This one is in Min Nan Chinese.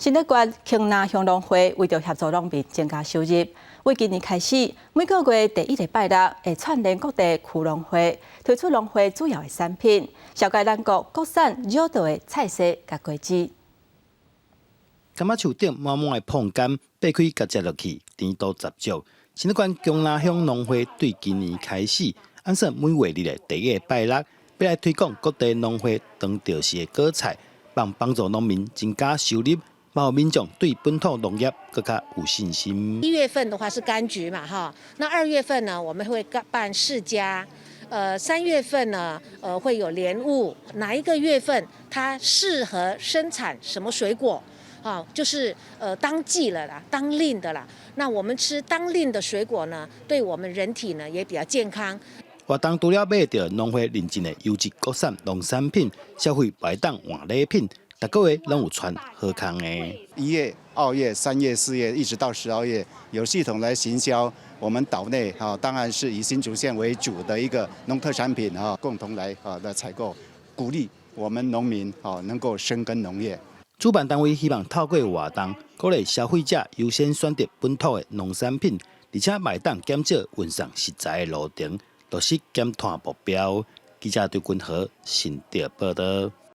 新竹縣芎林鄉農會為著協助農民增加收入，為今年開始，每個月第一個拜六會串聯各地區農會，推出農會主要的產品，紹介咱國國產繞道的菜色佮果子。柑仔樹頂滿滿的膨柑，擘開共食落去，甜度十足。新竹縣芎林鄉農會對今年開始，按算每月日的第一個拜六，欲來推廣各地農會當著時的果菜，幫幫助農民增加收入。予民眾對本土農業閣較有信心。 1月份的話是柑橘嘛，哈，那2月份呢，我們會辦釋迦，3月份呢，會有蓮霧。哪一個月份它適合生產什麼水果？啊，就是當季了啦，當令的啦。那我們吃當令的水果呢，對我們人體呢也比較健康。活動除了買著農會認證的優質國產農產品，消費嘛會當換禮品。逐個月攏有穿好康的。 1月、2月、3月、4月，一直到12月，有系統來行銷我們島內哈，當然是以新竹縣為主的一個農特產品哈，共同來採購，鼓勵我們農民哈能夠深耕農業。主辦單位希望透過活動，鼓勵消費者優先選擇本土的農產品，而且嘛會當減少運送食材的路程，落實減碳目標。記者張君和新竹報導。